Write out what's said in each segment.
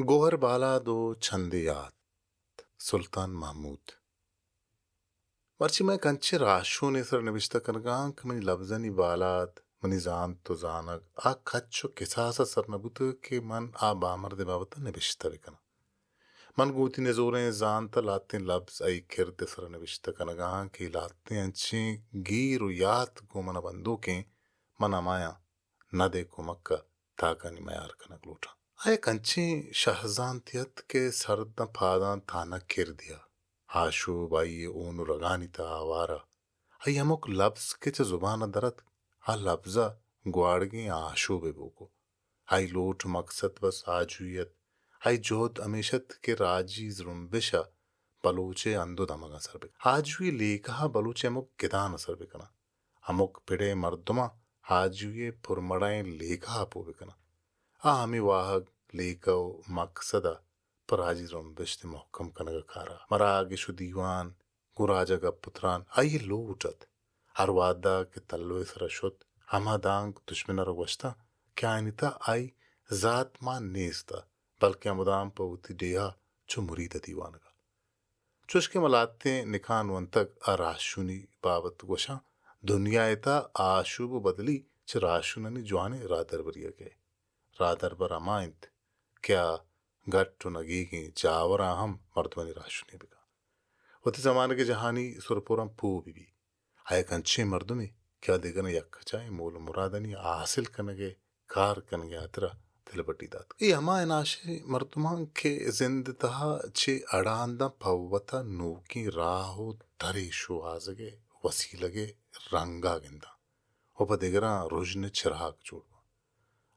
گوھر بالاد ءُ چندے یات۔ سلطان محمود۔ مرچی من یک انچیں راھشونے سر نبشتہ کنگا آں کہ منی لبزانی بالاد، منی زانت ءُ زانگ آ کچ ءُ کساس ءَ سر نہ بوتگ کہ من آ بامردے بابت ءَ نبشتہ بکناں۔ من گوں وتی نزوریں زانت ءَ لھتیں لبز آئی کرد ءِ سر ءَ نبشتہ کنگا آں کہ لھتیں انچیں گیر ءُ یات گوں من ءَ بندوکیں، من ھمایاں ندے کمک ءَ تاکانی میار کنگ لوٹاں۔ آ یک انچیں شھزانتے ات کہ سر داں پاداں تھانگ کردے ءَ، آشوب آئی ءِ ھون ءُ رگانی تھا آوار ءَ۔ آئی ھمک لبز کہ چہ زبان ءَ در اتک، آ لبز ءَ گواڑگیں آشوبے بوگ ءَ۔ آئی لوٹ ءُ مکسد بس آجوئی ات۔ آئی جھد ھمیش ات کہ راجی زرمبش ءَ بلوچ ءِ ھند ءُ دمگاں سر بکنت۔ آجوئی ءِ لیکہ ءَ بلوچ ءِ ھمک گدان ءَ سر بکناں۔ ھمک پڑ ءِ مردماں آجوئی ءِ پرمڑائیں لیکہ ءَ پوہ بکناں۔ آ ھمے واھگ، لیکہ ءُ مکسد ءَ پہ راجی زرمبشت ءِ مھکم کنگ ءِ کار ءَ۔ مراگش ءُ دیوان، گوں راج ءَ گپ ءُ تران آئی ءِ لوٹ ات۔ ھر وھد ءَ کہ تلو ءِ سر ءَ شت، ھما دانک دژمن ءَ را گوشتاں کہ آیانی تھا آئی ذات مان نیست ات، بلکیں ھمودام پہ وتی ڈیھ ءَ چو مرید ءَ دیوانگ ءَ۔ چوش کہ ما لھتیں نکان ونتگ، آ راھشونی بابت گوشاں، دنیا ءِ تھا آشوب ءُ بدلی چہ راھشونانی جوانیں راھدربریگ ءَ۔ راھدربر ھما اِنت کہ آ گٹ ءُ نگیگیں جاوراں ھم مردمانی راھشونی بکن۔ وتی زمانگ ءِ جھانی سرپراں پوہ بہ بی۔ آ یک انچیں مردمے کہ آ دگراں یکجاھیں مول ءُ مرادانی ھاسل کنگ ءِ کار کنگ ءِ ھاترا دلبڈی دات۔ اے ھما ھناشیں مردماں کہ زند ءِ تھا چہ اڑانداں پہ وت ءَ نوکیں راہ ءُ درے شوھازگ ءِ وسیلگ ءِ رنگ ءَ گنداں ءُ پہ دگراں رژن ءِ چراگ جوڑ باں۔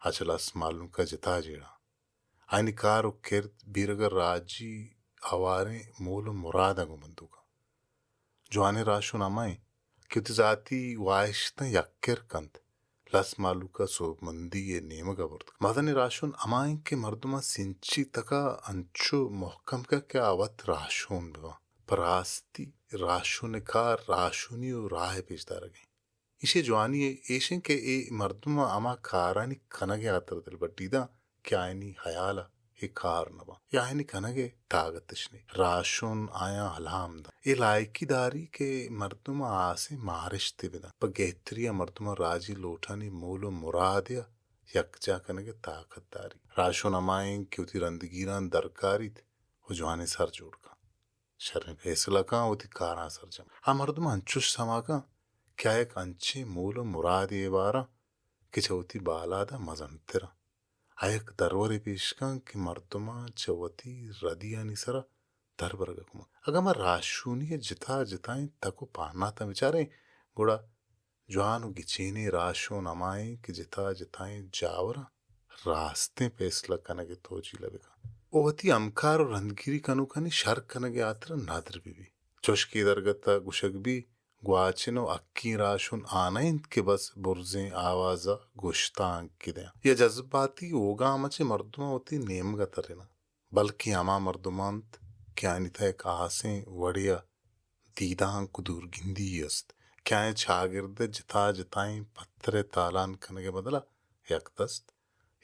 آ چہ لس مھلوک ءَ جتا جیڑاں۔ آیانی کار ءُ کرد بیرگ ءَ راجی ھواریں مول ءُ مراداں گوں بندوک اَنت۔ جوانیں راھشون ھما اِنت کہ وتی ذاتی واھشتاں یک کر کنت، لس مھلوک ءَ سوبمندی ءِ نیمگ ءَ برت کنت۔ مزنیں راھشون ھما اِنت کہ مردماں سنچی تک ءَ انچو مھکم کنت کہ آ وت راھشون بہ بنت، پہ راستی راھشون ءِ کار راھشونی ءُ راہ ءِ پیش دارگ اِنت۔ ایشی ءِ جوانی ایش اِنت کہ اے مردم ھما کارانی کنگ ءِ ھاترا دلبڈی داں کہ آیانی ھیال ءَ اے کار نہ باں یا آیانی کنگ ءِ تاگت اِش نہ اِنت۔ راھشون آیاں الھام داں۔ اے لائکی داری کہ مردم ءَ ھاسیں مارشتے بدنت۔ پہ گھتری ءَ مردم ءَ راجی لوٹانی مول ءُ مراد ءَ یکجاہ کنگ ءِ تاکت داری۔ راھشون ھما اِنت کہ وتی رندگیراں درکاریت ءُ جوانیں سر جوڑ کنت۔ شریں پیسلہ کن، وتی کاراں سرجم۔ آ مردم انچوش سما کن کہ آ یک انچیں مول ءُ مرادے ءِ بار ءَ کہ چہ وتی بالاد ءَ مزنتر اَنت۔ آ یک درورے پیش کن کہ مردماں چہ وتی ردیانی سر ءَ دربرگ ءَ کمک۔ اگاں ما راھشونی ءِ جتا جتائیں تک ءُ پہناتاں بچاریں، گڑا جوان ءُ گچینیں راھشون ھما اِنت کہ جتا جتائیں جاوراں راستیں پیسلہ کنگ ءِ توجیلہ بہ کنت ءُ وتی ھمکار ءُ رندگیری کنوکانی شر کنگ ءِ ھاترا ندر بہ بیت۔ چوش کہ اے درگت ءَ گوشگ بیت، گواچن ءُ حقیں راھشون آ نہ اِنت کہ بس برزیں آواز ءَ گوشتانکے دئینت یا جذباتی اوگام ءَ چہ مردماں وتی نیمگ ءَ ترینت۔ بلکیں ھما مردم اَنت کہ آیانی تہ ءَ یک ھاسیں وڑے ءَ دیدانک ءُ دورگندی یے است کہ آیاں چاگرد ءِ جتا جتائیں پتر ءِ تالان کنگ ءِ بدل ءَ یک دست،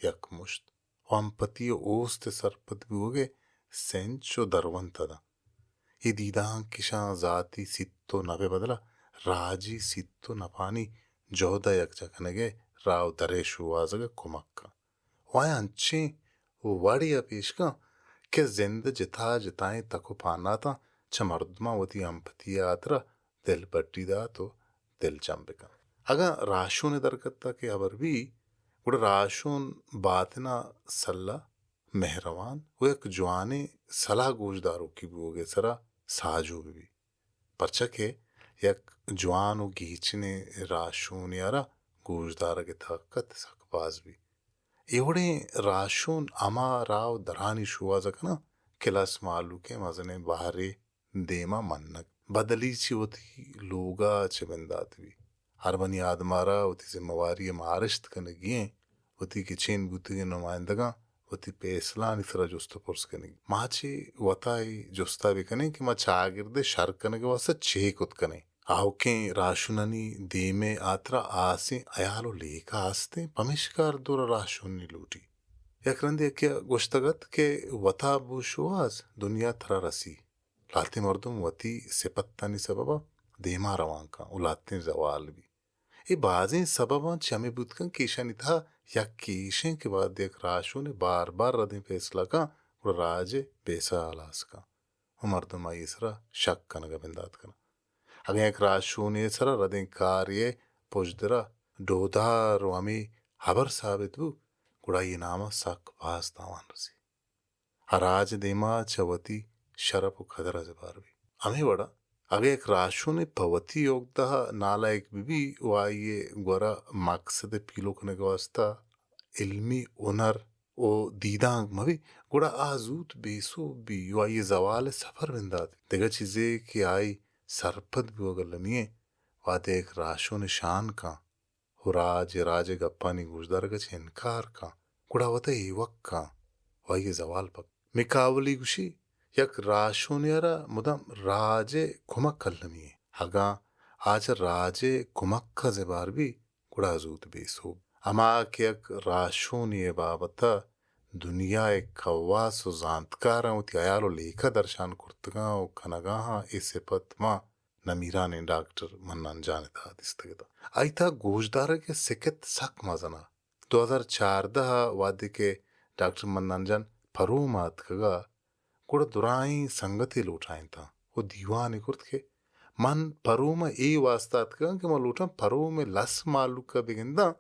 یک مشت ءُ امپتی ءُ اوست ءِ سرپد بوگ ءِ سنچ ءُ درونت ءَ داں۔ اے دیدانک اشاں ذاتی سیت ءُ نپ ءِ بدل ءَ راجی سیت ءُ نپانی جھد ءَ یکجاہ کنگ ءِ راہ ءُ در ءِ شوھازگ ءَ کمک کنت۔ ءُ آیاں انچیں وڑے ءَ پیش کنت کہ زند ءِ جتا جتائیں تک ءُ پہناتاں چہ مردماں وتی امپتی ءِ ھاترا دلبڈی دات ءُ دلجم بہ کنت۔ اگاں راھشون ءِ درگت ءَ کہ ھبر بیت، گڑا راھشون باتن ءَ سلہ، مھروان ءُ یک جوانیں سلاہ گوشداروکے بوگ ءِ سر ءَ ساجو بہ بیت۔ پرچا کہ یک جوان ءُ گیچنیں راھشونے ءَ را گوشدارگ ءِ تاکت سک باز بیت۔ اے وڑیں راھشون ھما راہ ءُ درانی شوھاز ءَ کناں کہ لس مھلوک ءِ مزنیں بھرے دیم ءَ منگ، بدلی چہ وتی لوگ ءَ چہ بندات بیت۔ ھر بنی آدم ءَ را وتی زمہ واری ءِ مارشت کنگی اِنت، وتی گچین بوتگیں نمائندگاں وتی پیسلہانی سر ءَ جست ءُ پرس کنگی۔ ما چہ وت ءَ اے جست ءَ بہ کنیں کہ ما چاگرد ءِ شر کنگ ءِ واستہ چے کت کنیں؟ آؤکیں راھشونانی دیم ءِ ھاترا ھاسیں ھیال ءُ لیکہ ھست اِنت، پمیشکا ھر دور ءَ راھشونی لوٹیت۔ یک رندے یکے ءَ گوشتگ اَت کہ وتا بو شوہاز، دنیا ترا رسی۔ لہتیں مردم وتی سپتانی سبب ءَ دیما روان کن ءُ لہتیں زوال بی۔ اے بازیں سبباں چہ ہمے بوت کن کہ ایشانی تہا یکے ایش اِنت کہ وہدے یک راہشونے بار بار ردیں پیسلہ کن، گڑا راج ءِ بیسہ ہلاس کن ءُ مردم آئی ءِ سرا شک کنگ ءَ بندات کن اَنت۔ اگاں یک راہشونے ءِ سرا ردیں کارے ءِ پژدر ءَ ڈودار ءُ ہمے ہبر ثابت بو، گڑا آئی ءِ نام ءَ سک باز تاوان رسی۔ آ راج ءِ دیما چہ وتی شرپ ءُ قدر ءَ زبہر بی۔ ہمے وڑا اگاں یک راہشونے پہ وتی اگدہ ءَ نالائق بہ بی ءُ آئی ءِ گورا مقصد ءِ پیلو کنگ ءِ واستا علمی ہنر ءُ دیدانک مہ بی، گڑا آ زوت بے سوب بی ءُ آئی ءِ زوال ءِ سفر بندات۔ دگہ چیزے کہ آئی سرپد بوگ المی اِنت، وہدے یک راہشونے شان کن ءُ راج ءِ، راج ءِ گپانی گوشدارگ ءَ چہ انکار کن، گڑا وت ءَ ایوک کن ءُ آئی ءِ زوال پک۔ مکاولی گوشی، یک راہشونے ءَ را مدام راج ءِ کمک المی اِنت۔ اگاں آ چہ راج ءِ کمک ءَ زبہر بی، گڑا زوت بے سوب۔ ہما کہ یک راہشونے ءِ بابت ءَ دنیا ءِ کواس ءُ زانتکاراں وتی ہیال ءُ لیکہ درشان کرتگاں ءُ کنگا آں، اے سپت ما نمیرانیں ڈاکٹر منان جان ءِ تہا دیستگ اتاں۔ آئی تہا گوشدارگ ءِ سکت سک مزن ات۔ دو ہزار چاردہ ءَ وہدے کہ ڈاکٹر منان جان پروم ءَ اتکگ ءَ، گڑا دراہیں سنگتے لوٹائینتاں ءُ دیوانے کرت کہ من پروم ءَ اے واستا اتکگاں کہ من لوٹاں پروم ءِ لس مہلوک ءَ بگنداں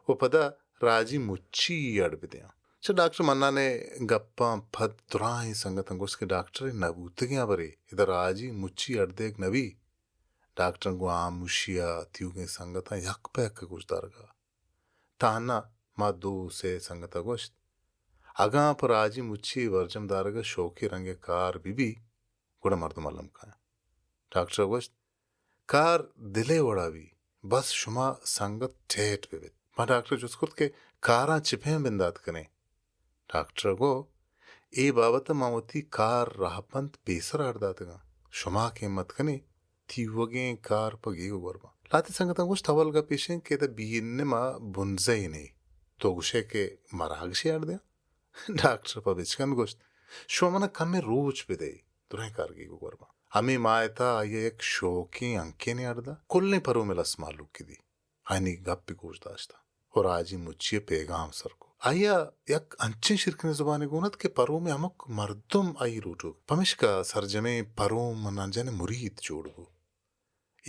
ءُ پدا راجی مچی اڑ بدیاں۔ چہ ڈاکٹر منان ءِ گپاں پد دراہیں سنگتاں گوشت کہ ڈاکٹر، اے نہ بوتگیں ہبرے، ادا راجی مچی اڑ دیگ نہ بی۔ ڈاکٹر گوں ہاموشی ءَ تیوگیں سنگتاں یک پہ یک ءَ گوشدارگ ءَ۔ تہنا ما دو سے سنگت ءَ گوشت، اگاں پہ راجی مچی برجم دارگ ءَ شوکیں رنگے کار بہ بی، گڑا مردم الم کایاں۔ ڈاکٹر ءَ گوشت، کار دل ءِ وڑا بی، بس شما سنگت ٹیٹ بہ بیت۔ ما ڈاکٹر ءَ جست کرت کہ کاراں چہ پیم بندات کنیں؟ ڈاکٹر ءَ گو، اے بابت ءَ من وتی کار راہبند پیسر ءَ اڈ داتگاں۔ شما کہ ہمت کنے، تیوگیں کار پہ گیگ ءُ گور باں۔ لہتے سنگتاں گوشت، اول گپ ایش اِنت کہ ادا بی این ایم ءَ بنزہ ئے نے، تو گوشئے کہ مراگشے اڈ دیاں؟ ڈاکٹر پہ بچکند گوشت، شما من ءَ کمے روچ بدئے، درہیں کار گیگ ءُ گور باں۔ ہمے ماہ ءِ تہا آئی ءَ یک شوکیں ہنکینے اڈ دات، کلیں پروم ءِ لس مہلوکی دی۔ آیانی گپ ءَ گوش داشت ءُ راجی مچی ءِ پیگام سر کت۔ آئی ءَ یک انچیں شیرکنیں زبانے گون ات کہ پروم ءِ ہمک مردم آئی ءِ لوٹوک۔ پمیشکا سرجمیں پروم منان جان ءِ مرید جوڑ بوت۔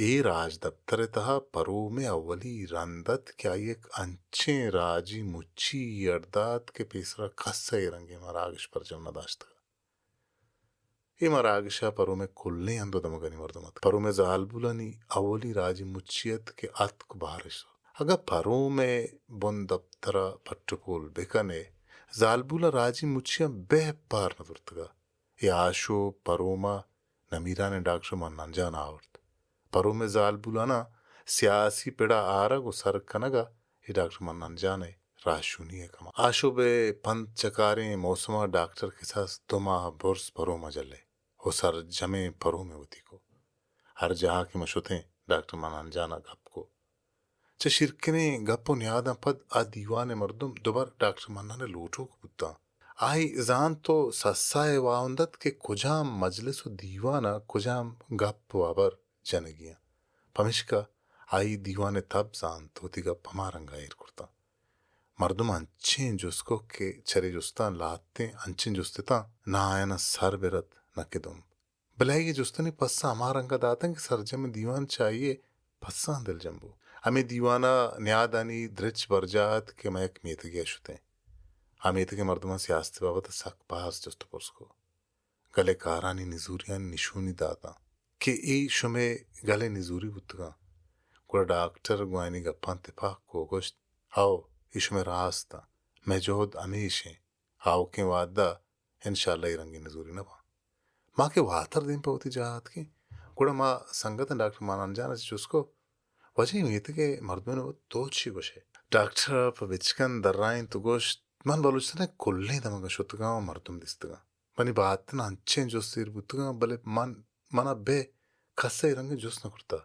اے راجدپتر ءِ تہا پروم ءِ اولی رند ات کہ آئی ءَ یک انچیں راجی مچی اڈ دات کہ پیسرا کس ءَ اے رنگیں مراگش برجم نہ داشتگ۔ اے مراگش ءَ پروم ءِ کلیں ہند ءُ دمگانی مردم اتک۔ پروم ءِ زالبولانی اولی راجی مچی ات کہ اتک بہارش زرت۔ اگاں پروم ءِ بندپتر ءَ پٹ ءُ پول بہ کن ئے، زالبولاں راجی مچیاں بہ پار نہ زرتگ ات۔ اے آشوب پروم ءَ نمیرانیں ڈاکٹر منان جان ءَ آورت۔ پروم ءِ زالبولاناں سیاسی پڑ ءَ آرگ ءُ سر کنگ ءَ اے ڈاکٹر منان جان ءِ راہشونی ءِ کماش۔ آشوب ءِ پنت چکاریں موسم ءَ ڈاکٹر کساس دو ماہ برز پروم ءَ جلے ءُ سرجمیں پروم ءَ وتی کو۔ ہر جاہ کہ ما شتیں، ڈاکٹر منان جان ءَ گپ کو۔ چہ شیرکنیں گپ ءُ نیاداں پد آ دیوان ءِ مردم دوبر ڈاکٹر منان ءِ لوٹوک بوتاں۔ آئی زانت ءُ سسا ءِ واہند ات کہ کجام مجلس ءُ دیوان ءَ کجام گپ ءُ ہبر جنگی اَنت۔ پمیشکا آئی دیوان ءِ تب زانت، وتی گپ ہما رنگ ءَ ایر کرتاں۔ مردم انچیں جست کت کہ چرے جستاں لہتیں انچیں جست اتاں، نہ آیاناں سر بہ رت، نہ کہ دمب۔ بلے آئی ءِ جستانی پسہ ہما رنگ ءَ داتاں کہ سرجمیں دیوان چہ آئی ءِ پسہاں دلجم بوت۔ ہمے دیوان ءَ نیادانی درچ برجاہ ات کہ ما یک میتگے ءَ شتیں۔ آ میتگ ءِ مردماں سیاست ءِ بابت ءَ سک باز جست ءُ پرس کت۔ گل ءِ کارانی نزوریانی نشونی داتاں کہ اے شمئے گل ءِ نزوری بوتگاں۔ گڑا ڈاکٹر گوں آیانی گپاں تپاک کو ءُ گوشت، ہئو، اے شمئے راست اَنت، مئے جہد ہمیش اِنت، آؤکیں وہد ءَ انشاءاللہ اے رنگیں نزوری نہ باں۔ ما کہ واتر دیم پہ وتی جاہ ءَ اتکیں، گڑا ما سنگتاں ڈاکٹر منان جان ءَ چہ جست کو، واجہ، اے میتگ ءِ مردمانی بابت ءَ تو چی گوش ئے؟ ڈاکٹر ءَ پہ بچکند درائینت ءُ گوشت، من بلوچستان ءِ کلیں دمگاں شتگاں ءُ مردم دیستگاں۔ منی بہتن ءَ انچیں جست ایر بوتگاں، بلے من، من ءَ بہ کس ءَ اے رنگیں جست نہ کرتگ۔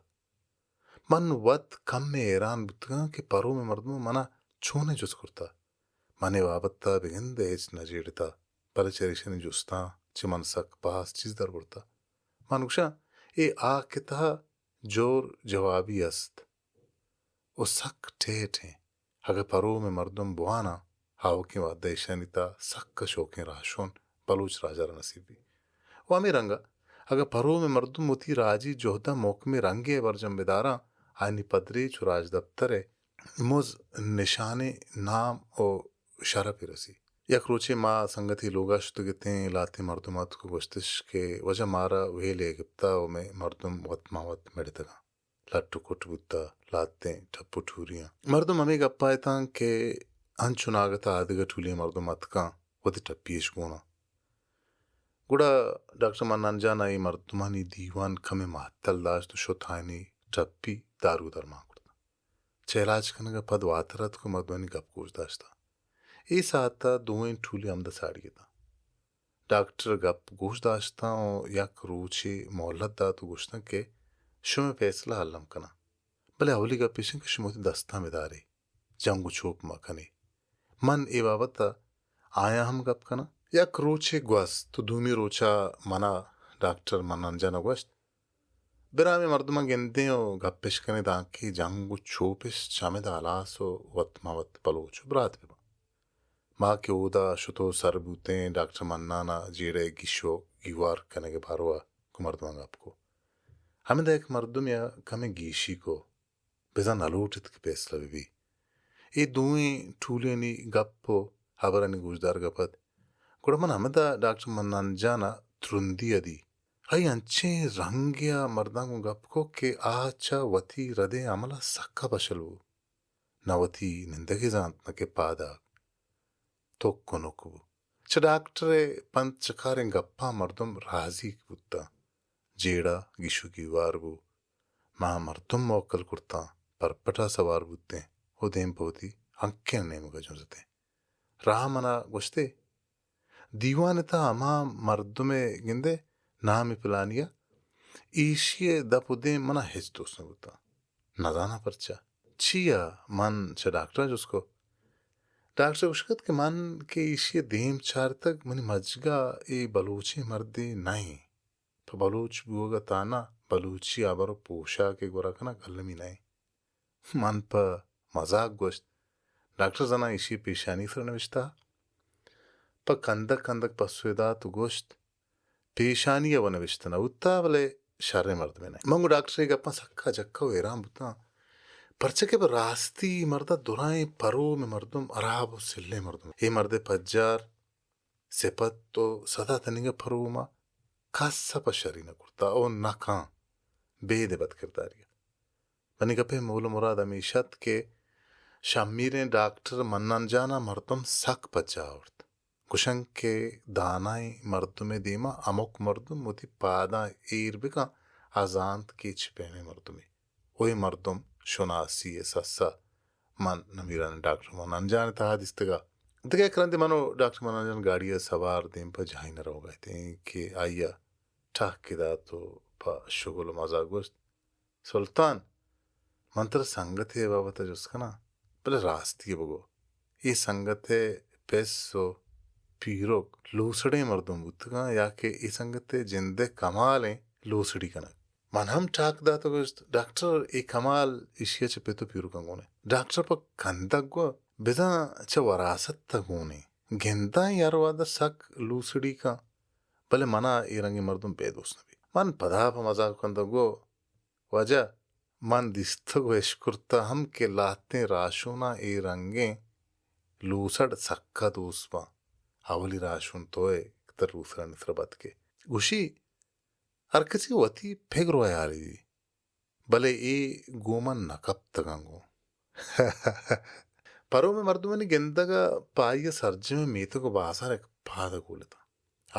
من وت کمے حیران بوتگاں کہ پروم ءِ مردماں من ءَ چونیں جست کرتگ۔ من اے بابت ءَ بگندئے ہچ نہ جیڑتہ، بلے چریشانی جستاں چہ من سک باز چیز در برتہ۔ من گوشاں، اے آ کہ تہا جور جوابی است ءُ سک ٹیٹ ایں۔ اگہ پروم ءِ مردم بواناں، آوکیں وہد ءَ ایشانی تہا سک شوکیں راہشون بلوچ راج ءَ را نصیب بی۔ ءُ ہمے رنگ ءَ اگہ پروم ءِ مردم وتی راجی جہد ءَ محکمیں رنگے ءَ برجم بداراں، آیانی پدریچ ءُ راجدپتر ءِ مز نشانیں نام ءُ شرپے رسی۔ یک روچے ما سنگتے لوگ ءَ شتگ اتیں، لہتیں مردم اتک ءُ گوشتش کہ واجہ مارا ویل ءَ گپتہ ءُ مئے مردم وت ماں وت مڑتگاں، لٹ ءُ کٹ بوتہ، لہتیں ٹپ ءُ ٹوریاں۔ مردم ہمے گپ ءَ اتاں کہ انچو ناگت ءَ آدگہ ٹولیں مردم اتکاں وتی ٹپی اش گوناں۔ گڑا ڈاکٹر منان جان ءَ اے مردمانی دیوان کمے مہتل داشت ءُ شت آیانی ٹپی دارو درمان کرتاں۔ چہ علاج کنگ ءَ پد واتر اتک ءُ مردمانی گپ گوش داشتہ۔ اے ساعت ءَ دوئیں ٹولی ہمدا ساڑی اتاں۔ ڈاکٹر ءِ گپ گوش داشتاں ءُ یک روچے مہلت دات ءُ گوشتاں کہ شمئے پیسلہ الم کناں، بلے اولی گپ ایش اِنت کہ شما وتی دستاں بدارے، جنگ ءُ چوپ مہ کنے۔ من اے بابت ءَ آیاں ہم گپ کناں۔ یک روچے گوست ءُ دومی روچ ءَ من ءَ ڈاکٹر منان جان ءَ گوشت، برا ہمے مردماں گندیں ءُ گپ اش کنیں، دانکہ جنگ ءُ چوپ اش چہ ہمدا ہلاس ءُ وت ماں وت بلوچ ءُ برات بہ باں۔ ما کہ اودا شت ءُ سر بوتیں، ڈاکٹر منان ءَ جیڑہ ءِ گیش ءُ گیوار کنگ ءِ باروا گوں مردماں گپ کو۔ ہمدا یک مردمے ءَ کمے گیشی کو، بزاں نہ لوٹت کہ پیسلہ بہ بی۔ اے دوئیں ٹولیانی گپ ءُ ہبرانی گوشدارگ ءَ پد گڑا من ہمدا ڈاکٹر منان جان ءَ ترندی ءَ دی۔ آئی انچیں رنگے ءَ مرداں گوں گپ کو کہ آ چہ وتی ردیں عمل ءَ سکا پشل بو۔ نہ وتی نندگ ءَ زانت، نہ کہ پاداک۔ تک ءُ نک بو۔ چہ ڈاکٹر ءِ پنت چکاریں گپاں مردم رازیگ بوتاں۔ جیڑہ گیش ءُ گیوار بو۔ ما مردم موکل کرتاں، پرپٹ ءَ سوار بوتیں ءُ دیم پہ وتی ہنکین ءِ نیمگ ءَ جنزتیں۔ راہ ءَ من ءَ گوشتے، دیوان ءِ تہا ہما مردم ءَ گندئے، نام پلانی ءَ، ایشی ءِ دپ ءُ دیم من ءَ ہچ دوست نہ بوتاں۔ نزاناں پرچا۔ چیا؟ من چہ ڈاکٹر ءَ جست کو۔ ڈاکٹر ءَ گوشگ ات کہ من کہ ایشی ءِ دیم چارتگ، منی مجگ ءَ اے بلوچیں مردے نہ ایں۔ پہ بلوچ بوگ ءَ تہنا بلوچی ہبر ءُ پوشاک ءِ گورا کنگ المی نہ ایں۔ من پہ مزاک گوشت، ڈاکٹر زاناں ایشی ءِ پیشانی ءِ سرا نبشتہ؟ پہ کندگ کندگ پسوے دات ءُ گوشت، پیشانی ءَ وَ نبشتہ نہ بوتہ، بلے شریں مردمے نہ۔ من گوں ڈاکٹر ءِ گپاں سکا جکہ ءُ حیران بوتاں، پرچا کہ پہ راستی اے مرد ءَ درائیں پروم ءِ مردم ہراب ءُ سلیں مردم۔ اے مرد ءِ پجار، سپت ءُ سدا تنیگا پروم ءَ کس ءَ پہ شری نہ کرتہ ءُ نہ کن، بید ءِ بدکرداری ءَ۔ منی گپ ءِ مول ءُ مراد ہمیش ات کہ شھمیریں ڈاکٹر منان جان ءَ مردم سک پجا آورت۔ گوشنت کہ دانائیں مردم ءِ دیما ہمک مردم وتی پاداں ایر بکن، آ زانت کہ چہ پیمیں مردمے۔ ءُ اے مردم شناسی ءِ سسا من نمیرانیں ڈاکٹر منان جان ءِ تہا دیستگا۔ دگہ یک رندے من ءُ ڈاکٹر منان جان گاڑی ءَ سوار دیم پہ جاہین ءَ روگا اتیں کہ آئی ءَ ٹہکے دات ءُ پہ شگل ءُ مزاک گوشت، سلطان، من ترا سنگتے ءِ بابت ءَ جست کناں، بلے راستی ءَ بگو، اے سنگت ءِ پس ءُ پیرک لوسڑیں مردم بوتگاں یا کہ اے سنگت ءِ جند ءِ کمال ایں لوسڑی کنگ؟ من ہم ٹاک دات ءُ گوشت، ڈاکٹر، اے کمال ایشی ءَ چہ پت ءُ پیرکاں گون ایں۔ ڈاکٹر پہ کندگ گو، بزاں چہ وراثت ءَ گون ایں۔ گنداں اے ہر وہد ءَ سک لوسڑی کن، بلے من ءَ اے رنگیں مردم بے دوست نہ بیت۔ من پدا پہ مزاک کندگ گو، واجہ، من دیستگ ءُ اشکرتہ ہم کہ لہتیں راہشوناں اے رنگیں لوسڑ سکا دوست باں۔ اولی راہشون تو ئے کہ ترا لوسڑانی سرا بد کئے۔ گوشی، ہر کسی وتی پگر ءُ ہیالی دی، بلے اے گوں من نہ کپتگاں گوں۔ پروم ءِ مردمانی گندگ ءَ پہ آئی ءَ سرجمیں میتگ ءُ بازار یک پاد ءَ گولتاں۔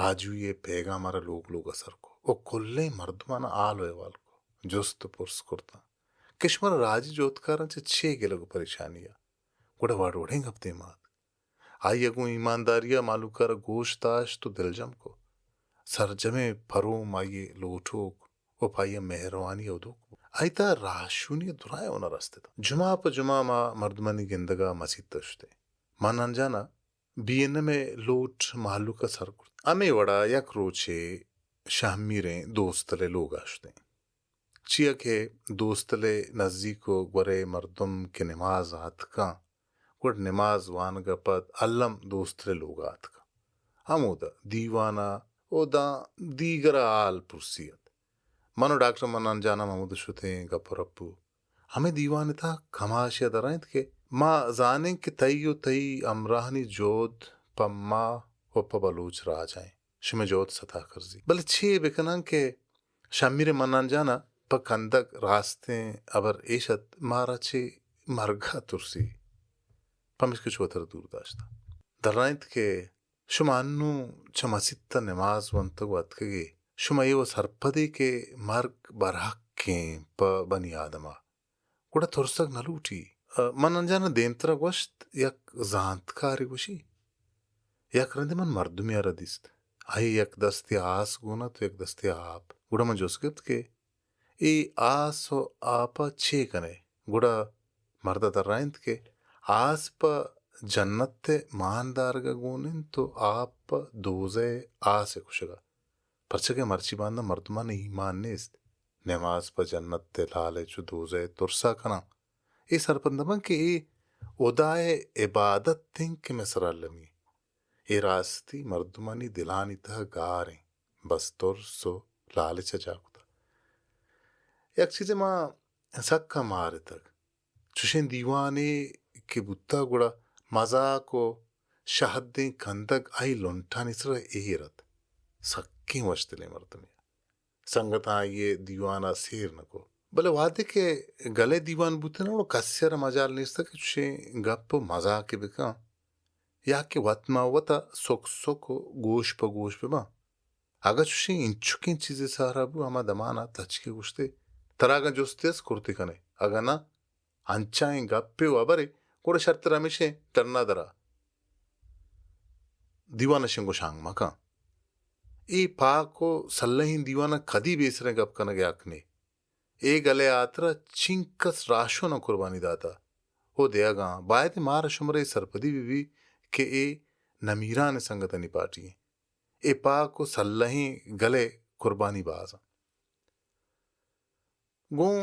آجوئی ءِ پیگام ءَ را لوگ لوگ ءَ سر کو ءُ کلیں مردماناں حال ءُ احوال کو، جست ءُ پرس کرتاں کہ شمارا راجی جہدکاراں چہ چے گلگ ءُ پریشانی ءَ؟ گڑا وڑ وڑیں گپ دیما اتک۔ آئی ءَ گوں ایمانداری ءَ مھلوک ءَ را گوش داشت ءُ دلجم کو۔ سرجمیں پروم آئی ءِ لوٹوک ءُ پہ آئی ءَ مہروانی ءَ ہدوک بوت۔ آئی ءِ تہا راہشونی ءِ درائیں ہنر است اتاں۔ جمعہ پہ جمعہ ما مردمانی گندگ ءَ مسیت ءَ شتیں۔ منان جان ءَ بی این ایم ءِ لوٹ مہلوک ءَ سر کرت۔ ہمے وڑا یک روچے شہمیریں دوستل ءِ لوگ ءَ شتیں۔ چیا کہ دوستل ءِ نزیک ءُ گورے مردم کہ نماز ءَ اتکاں، گڑا نماز وانگ ءَ پد الم دوستل ءِ لوگ ءَ اتکاں۔ ہمودا دیوان ءَ ءُ داں دیگر ءَ حال پرسی ات۔ من ءُ ڈاکٹر منان جان ہم ہمودا شتیں، گپ ءُ رپ بو۔ ہمے دیوان ءِ تہا کماشے ءَ درائینت کہ ما زانیں کہ تئی ءُ تئی ہمراہانی جہد پہ ما ءُ پہ بلوچ راج ءَ ایں۔ شمئے جہد ستا کرزی۔ بلے چے بکناں کہ شمیر منان جان ءَ پہ کندگ راستیں ہبر ایش ات، مارا چہ مرگ ءَ ترسی، پمیشکہ چو وترا دور داشتہ۔ درائینت کہ شما انوں چہ مسیت ءَ نماز ونتگ ءُ اتکگ ئے، شما اے وَ سرپد ئے کہ مرگ برحقیں پہ بنی آدم ءَ، گڑا ترسگ نہ لوٹی۔ منان جان ءَ دیمترا گوشت، یک زانتکارے گوشی، یک رندے من مردمے ءَ را دیست، آئی ءَ یک دستے ءَ آس گون ات ءُ یک دستے ءَ آپ۔ گڑا من جست گپت کہ اے آس ءُ آپ ءَ چے کن ئے؟ گڑا مرد ءَ درائینت کہ آس پہ جنت ءِ مان دارگ ءَ گون انت ءُ آپ پہ دوزہ ءِ آس ءِ کشگ ءَ۔ پرچا کہ مرچی باندا مردمانی ایمان نیست، نماز پہ جنت ءِ لالچ ءُ دوزہ ءِ ترس ءَ کناں۔ اے سرپد نہ باں کہ اے ہدا ءِ عبادت انت کہ مئے سرا المی۔ اے راستی مردمانی دلانی تہا گار انت، بس ترس ءُ لالچ ءَ جاہ کتہ۔ یک چیزے ما سکا مارتگ۔ چوشیں دیوانے کہ بوتہ گڑا مزاک ءُ شہدیں کندگ آئی لنٹانی سرا ایر ات۔ سکیں وشدلیں مردمے۔ سنگتاں آئی ءِ دیوان ءَ سیر نہ کو۔ بلے وہدے کہ گل ءِ دیوان بوتہ نہ، گڑا کسے ءَ را مجال نیست کہ چوشیں گپ ءُ مزاکے بکن یا کہ وت ما وت ءَ سک سک ءُ گوش پہ گوش بباں۔ اگاں چوشیں اینچکیں چیزے سہرا بو، ہما دمان ءَ تچکے گوشتے، ترا اگاں جستے است کرتے کنے، اگاں نہ، انچائیں گپے ءُ ہبرے، گڑا شرتر ہمیش انت، ڈنا درا۔ دیوان ءَ شنگ ءُ شانگ مکن۔ اے پاک ءُ سلہیں دیوان ءَ کدی بے سریں گپ کنگ ءِ حق نے۔ اے گل ءِ ہاترا چنکس راہشوناں قربانی داتہ ءُ دیگاں۔ باید مارا شمارا اے سرپدی بہ بی کہ اے نمیرانیں سنگتانی پارٹی انت۔ اے پاک ءُ سلہیں گل ءِ قربانی باز انت۔ گوں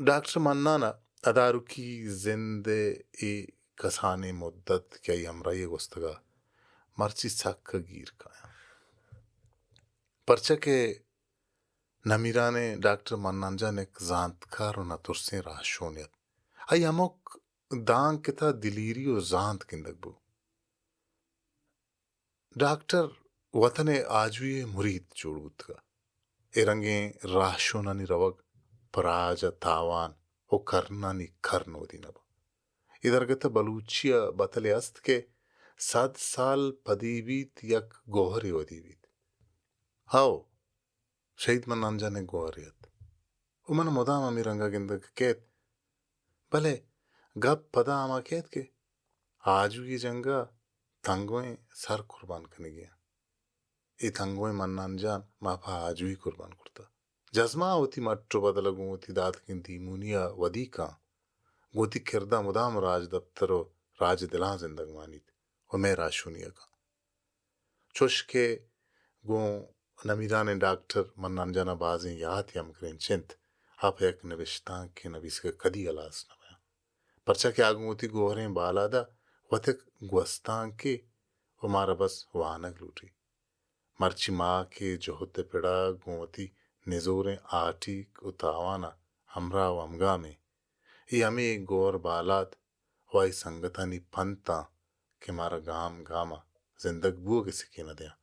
ڈاکٹر منان ءَ ادارکی زند ءِ اے کسانیں مدت کہ آئی ہمراہی ءَ گوستگ ءَ مرچی سک گیر کایاں۔ پرچا کہ نمیرانیں ڈاکٹر منان جان یک زانتکار ءُ نہ ترسیں راہشونے ات۔ آئی ہمک دانک ءِ تہا دلیری ءُ زانت گندگ بو۔ ڈاکٹر وطن ءِ آجوئی ءِ مرید جوڑ بوتگ ءَ۔ اے رنگیں راہشونانی روگ پہ راج ءَ تاوان ءُ کرنانی کرن ودی نہ باں۔ اے درگت ءَ بلوچی ءَ بتلے است کہ سد سال پدی بیت، یک گوہرے ودی بیت۔ ہئو، شہید منان جان ءِ گوہرے ات ءُ من مدام ہمے رنگ ءَ گندگ کیت۔ بلے گپ پدا ہما کیت کہ آجوئی ءِ جنگ ءَ تنگویں سر قربان کنگی انت۔ اے تنگویں منان جان ما پہ آجوئی قربان کرتہ۔ جزماں وتی مٹ ءُ بدل ءَ گوں وتی داتگیں دیمونی ءَ ودی کاں، گوں وتی کرد ءَ مدام راجدپتر ءُ راجدلاں زندگ مانیت ءُ مئے راہشونی ءَ کاں۔ چوش کہ گوں نمیرانیں ڈاکٹر منان جان ءَ بازیں یاتے ہمگرنچ انت، آ پہ یک نبشتانکے نبیسگ ءَ کدی ہلاس نہ بیاں۔ پرچا کہ آ گوں وتی گوہریں بالاد ءَ وت یک گوستانکے ءُ مارا بس وانگ لوٹی۔ مرچی ما کہ جہد ءِ پڑ ءَ گوں وتی نزوریں ہاٹیگ ءُ تاوان ءَ ہمراہ ءُ ہمگام ایں، اے ہمے گوہر بالاد ءُ آئی سنگتانی پنت آں کہ مارا گام گام ءَ زندگ بوگ ءِ سکین ءَ دیاں۔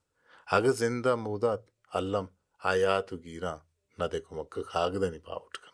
اگہ زند ءَ مودات الم آ یات ءُ گیراں، نہ دے کمک ءَ کاگدانی پاہوٹ کن۔